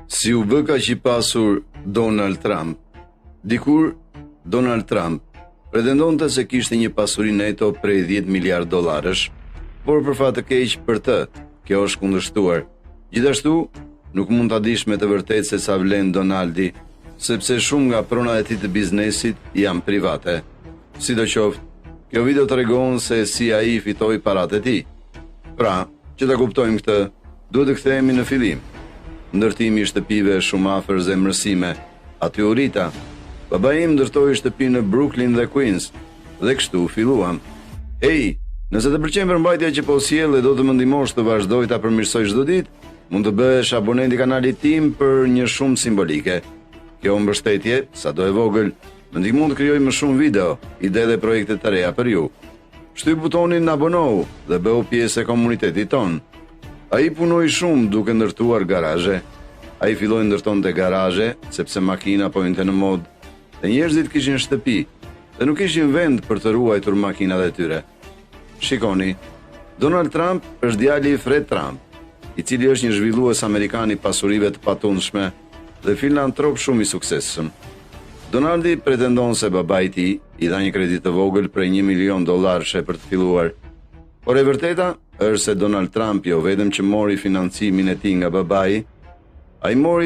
Si u bë kaq i pasur Donald Trump? Dikur, Donald Trump pretendonte se kishte një pasuri neto prej 10 miliard dollarësh, por për fat të keq për të, kjo është kundërshtuar. Gjithashtu, nuk mund ta dish me të vërtetë se sa vlen Donaldi, sepse shumë nga pronat e tij të biznesit janë private. Sidoqoftë, kjo video tregon se si ai fitoi paratë e tij. Pra, që ta kuptojmë këtë, duhet të kthehemi në fillim. Ndërtimi i shtëpive është shumë afër zemrës sime. Aty u rrita. Babai im ndërtoi shtëpi në Brooklyn dhe Queens dhe kështu filluam. Hej, nëse të pëlqen përmbajtja që po sjell dhe do të më ndihmosh të vazhdoj ta përmirësoj çdo ditë, mund të bëhesh abonent i kanalit tim për një shumë simbolike. Kjo mbështetje, sado e vogël, më ndihmon të krijoj më shumë video, ide dhe projekte të reja për ju. Shtyp butonin abonohu dhe bëhu pjesë e komunitetit tonë. Ai punoi shumë duke ndërtuar garazhe. Ai filloi ndërtonte garazhe sepse makina po hynte në modë dhe njerëzit kishin shtëpi dhe nuk kishin vend për të ruajtur makinat e tyre. Shikoni, Donald Trump është djali i Fred Trump, i cili është një zhvillues amerikan i pasurive të patundshme dhe filantrop shumë i suksesshëm. Donaldi pretendon se babai i tij i dha një kredi të vogël prej 1 milion dollarëshe për të filluar. Por e vërteta është se Donald Trump jo vetëm që mori financimin e tij nga babai, ai mori.